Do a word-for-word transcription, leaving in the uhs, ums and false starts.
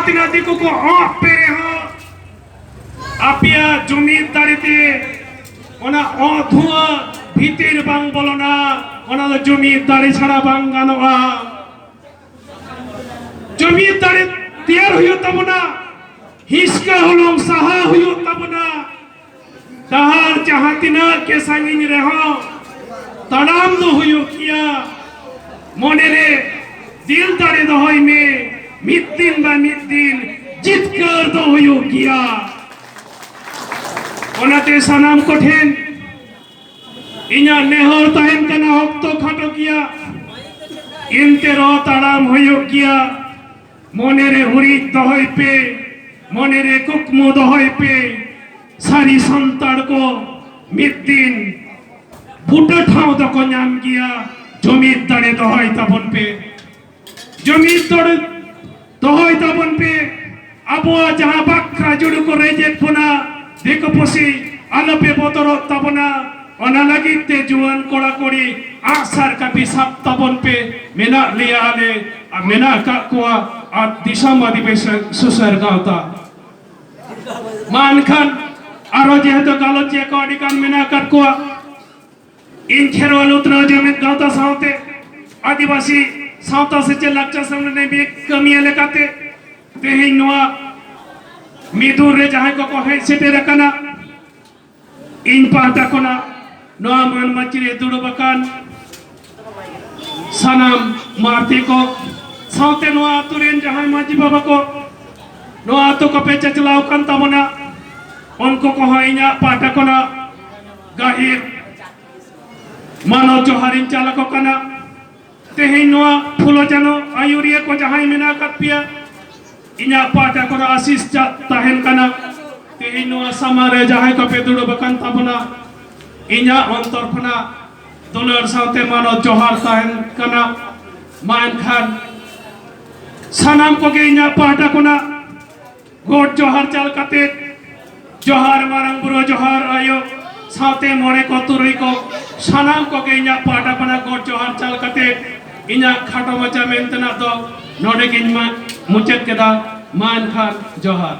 ᱛᱤᱱᱟᱹᱜ ᱫᱤᱠᱩ ᱠᱚ ᱚᱸᱜ ᱯᱮ ᱨᱮᱦᱚᱸ, ᱟᱯᱮᱭᱟᱜ ᱡᱩᱢᱤᱫ ᱫᱟᱲᱮ ᱛᱮ ᱚᱱᱟ ᱚᱸᱜ ᱫᱷᱩᱣᱟᱹ ᱵᱷᱤᱛᱤᱨ ᱵᱟᱝ ᱵᱚᱞᱚᱱᱟ, ᱚᱱᱟ ᱫᱚ ᱡᱩᱢᱤᱫ ᱫᱟᱲᱮ ᱪᱷᱟᱲᱟ ᱵᱟᱝ ᱜᱟᱱᱚᱜᱼᱟ᱾ ᱡᱩᱢᱤᱫ ᱫᱟᱲᱮ ᱛᱮᱭᱟᱨ ᱦᱩᱭᱩᱜ ᱛᱟᱵᱚᱱᱟ, ᱦᱤᱥᱠᱟᱹ ᱦᱚᱞᱚᱝ ᱥᱟᱦᱟ ᱦᱩᱭᱩᱜ ᱛᱟᱵᱚᱱᱟ᱾ ᱰᱟᱦᱟᱨ ᱡᱟᱦᱟᱸ ᱛᱤᱱᱟᱹᱜ ᱜᱮ ᱥᱟᱺᱜᱤᱧ ᱨᱮᱦᱚᱸ ᱛᱟᱲᱟᱢ ᱫᱚ ᱦᱩᱭᱩᱜ ᱜᱮᱭᱟ᱾ ᱢᱚᱱᱮ ᱨᱮ ᱫᱤᱞ ᱫᱟᱲᱮ ᱫᱚᱦᱚᱭ ᱢᱮ, ᱢᱤᱫ ᱫᱤᱱ ᱵᱟ ᱢᱤᱫ ᱫᱤᱱ ᱡᱤᱛᱠᱟᱹᱨ ᱫᱚ ᱦᱩᱭᱩᱜ ᱜᱮᱭᱟ᱾ ᱚᱱᱟᱛᱮ ᱥᱟᱱᱟᱢ ᱠᱚᱴᱷᱮᱱ ᱤᱧᱟᱹᱜ ᱱᱮᱦᱚᱨ ᱛᱟᱦᱮᱱ ᱠᱟᱱᱟ, ᱚᱠᱛᱚ ᱠᱷᱟᱴᱚ ᱜᱮᱭᱟ, ᱮᱱᱛᱮ ᱨᱮᱦᱚᱸ ᱛᱟᱲᱟᱢ ᱦᱩᱭᱩᱜ ᱜᱮᱭᱟ᱾ ᱢᱚᱱᱮ ᱨᱮ ᱦᱩᱨᱤᱡ ᱫᱚᱦᱚᱭ ᱯᱮ, ᱢᱚᱱᱮ ᱨᱮ ᱠᱩᱠᱢᱩ ᱫᱚᱦᱚᱭ ᱯᱮ᱾ ᱥᱟᱹᱨᱤ ᱥᱟᱱᱛᱟᱲ ᱠᱚ ᱢᱤᱫ ᱫᱤᱱ ᱵᱩᱴᱟᱹ ᱴᱷᱟᱶ ᱫᱚᱠᱚ ᱧᱟᱢ ᱜᱮᱭᱟ᱾ ᱡᱩᱢᱤᱫ ᱫᱟᱲᱮ ᱫᱚᱦᱚᱭ ᱛᱟᱵᱚᱱ ᱯᱮ, ᱡᱩᱢᱤᱫ ᱫᱟᱲᱮ ᱫᱚᱦᱚᱭ ᱛᱟᱵᱚᱱ ᱯᱮ᱾ ᱟᱵᱚᱣᱟᱜ ᱡᱟᱦᱟᱸ ᱵᱟᱠᱷᱨᱟ ᱡᱩᱲᱩ ᱠᱚ ᱨᱮᱡᱮᱫ ᱵᱚᱱᱟ, ᱫᱤᱠᱩ ᱯᱩᱥᱤ, ᱟᱞᱚᱯᱮ ᱵᱚᱛᱚᱨᱚᱜ ᱛᱟᱵᱚᱱᱟ᱾ ᱚᱱᱟ ᱞᱟᱹᱜᱤᱫ ᱛᱮ ᱡᱩᱣᱟᱹᱱ ᱠᱚᱲᱟ ᱠᱩᱲᱤ ᱟᱜᱼᱥᱟᱨ ᱠᱟᱹᱯᱤ ᱥᱟᱵ ᱛᱟᱵᱚᱱ ᱯᱮ᱾ ᱢᱮᱱᱟᱜ ᱞᱮᱭᱟ ᱟᱞᱮ, ᱟᱨ ᱢᱮᱱᱟᱜ ᱟᱠᱟᱫ ᱠᱚᱣᱟ ᱟᱨ ᱫᱤᱥᱚᱢ ᱟᱹᱫᱤᱵᱟᱹᱥᱤ ᱥᱩᱥᱟᱹᱨ ᱜᱟᱶᱛᱟ᱾ ᱢᱟ ᱮᱱᱠᱷᱟᱱ ᱟᱨᱚ ᱡᱮᱦᱮᱛᱩ ᱜᱟᱞᱚᱪᱤᱭᱟᱹ ᱠᱚ ᱟᱹᱰᱤ ᱜᱟᱱ ᱢᱮᱱᱟᱜ ᱟᱠᱟᱫ ᱠᱚᱣᱟ, ᱤᱧ ᱠᱷᱮᱨᱣᱟᱞ ᱩᱛᱱᱟᱹᱣ ᱡᱩᱢᱤᱫ ᱜᱟᱶᱛᱟ ᱥᱟᱶᱛᱮ ᱟᱹᱫᱤᱵᱟᱹᱥᱤ ᱥᱟᱶᱛᱟ ᱥᱮᱪᱮᱫ ᱞᱟᱠᱪᱟᱨ ᱥᱮᱢᱞᱮᱫ ᱨᱤᱱᱤᱡ ᱢᱤᱫ ᱠᱟᱹᱢᱤᱭᱟᱹ ᱞᱮᱠᱟᱛᱮ ᱛᱮᱦᱮᱧ ᱱᱚᱣᱟ ᱢᱤᱫᱩᱨ ᱨᱮ ᱡᱟᱦᱟᱸᱭ ᱠᱚᱠᱚ ᱦᱮᱡ ᱥᱮᱴᱮᱨ ᱟᱠᱟᱱᱟ, ᱤᱧ ᱯᱟᱦᱴᱟ ᱠᱷᱚᱱᱟᱜ ᱱᱚᱣᱟ ᱢᱟᱹᱱ ᱢᱟᱹᱪᱤ ᱨᱮ ᱫᱩᱲᱩᱵ ᱟᱠᱟᱱ ᱥᱟᱱᱟᱢ ᱢᱟᱹᱨᱛᱤ ᱠᱚ ᱥᱟᱶᱛᱮ ᱱᱚᱣᱟ ᱟᱹᱛᱩ ᱨᱮᱱ ᱡᱟᱦᱟᱸᱭ ᱢᱟᱹᱡᱷᱤ ᱵᱟᱵᱟ ᱠᱚ ᱱᱚᱣᱟ ᱟᱹᱛᱩ ᱠᱚᱯᱮ ᱪᱟᱪᱞᱟᱣ ᱟᱠᱟᱱ ᱛᱟᱵᱚᱱᱟ, ᱩᱱᱠᱩ ᱠᱚᱦᱚᱸ ᱤᱧᱟᱹᱜ ᱯᱟᱦᱴᱟ ᱠᱷᱚᱱᱟᱜ ᱜᱟᱹᱦᱤᱨ ᱢᱟᱱᱚᱛ ᱡᱚᱦᱟᱨᱤᱧ ᱪᱟᱞ ᱟᱠᱚ ᱠᱟᱱᱟ᱾ ᱛᱮᱦᱮᱧ ᱱᱚᱣᱟ ᱯᱷᱩᱞᱳ ᱡᱷᱟᱱᱚ ᱟᱹᱭᱩᱨᱤᱭᱟᱹ ᱠᱚ ᱡᱟᱦᱟᱸᱭ ᱢᱮᱱᱟᱜ ᱟᱠᱟᱫ ᱯᱮᱭᱟ, ᱤᱧᱟᱹᱜ ᱯᱟᱦᱴᱟ ᱠᱷᱚᱱᱟᱜ ᱟᱥᱤᱥ ᱪᱟᱞ ᱛᱟᱦᱮᱱ ᱠᱟᱱᱟ᱾ ᱛᱮᱦᱮᱧ ᱱᱚᱣᱟ ᱥᱟᱢᱟᱝ ᱨᱮ ᱡᱟᱦᱟᱸᱭ ᱠᱚᱯᱮ ᱫᱩᱲᱩᱵ ᱟᱠᱟᱱ ᱛᱟᱵᱚᱱᱟ, ᱤᱧᱟᱹᱜ ᱚᱱᱛᱚᱨ ᱠᱷᱚᱱᱟᱜ ᱫᱩᱞᱟᱹᱲ ᱥᱟᱶᱛᱮ ᱢᱟᱱᱚᱛ ᱡᱚᱦᱟᱨ ᱛᱟᱦᱮᱱ ᱠᱟᱱᱟ᱾ ᱢᱟ ᱮᱱᱠᱷᱟᱱ ᱥᱟᱱᱟᱢ ᱠᱚᱜᱮ ᱤᱧᱟᱹᱜ ᱯᱟᱦᱴᱟ ᱠᱷᱚᱱᱟᱜ ᱜᱚᱰ ᱡᱚᱦᱟᱨ ᱪᱟᱞ ᱠᱟᱛᱮ, ᱡᱚᱦᱟᱨ ᱢᱟᱨᱟᱝ ᱵᱩᱨᱩ, ᱡᱚᱦᱟᱨ ᱟᱭᱳ, ᱥᱟᱶᱛᱮ ᱢᱚᱬᱮ ᱠᱚ ᱛᱩᱨᱩᱭ ᱠᱚ, ᱥᱟᱱᱟᱢ ᱠᱚᱜᱮ ᱤᱧᱟᱹᱜ ᱯᱟᱦᱴᱟ ᱠᱷᱚᱱᱟᱜ ᱜᱚᱰ ᱡᱚᱦᱟᱨ ᱪᱟᱞ ᱠᱟᱛᱮ ᱤᱧᱟᱹᱜ ᱠᱷᱟᱴᱚ ᱢᱟᱪᱷᱟ ᱢᱮᱱ ᱛᱮᱱᱟᱜ ᱫᱚ ᱱᱚᱰᱮ ᱜᱤᱧ ᱢᱟ-, ᱢᱩᱪᱟᱹᱫ ᱠᱮᱫᱟ᱾ ᱢᱟ ᱮᱱᱠᱷᱟᱱ ᱡᱚᱦᱟᱨ᱾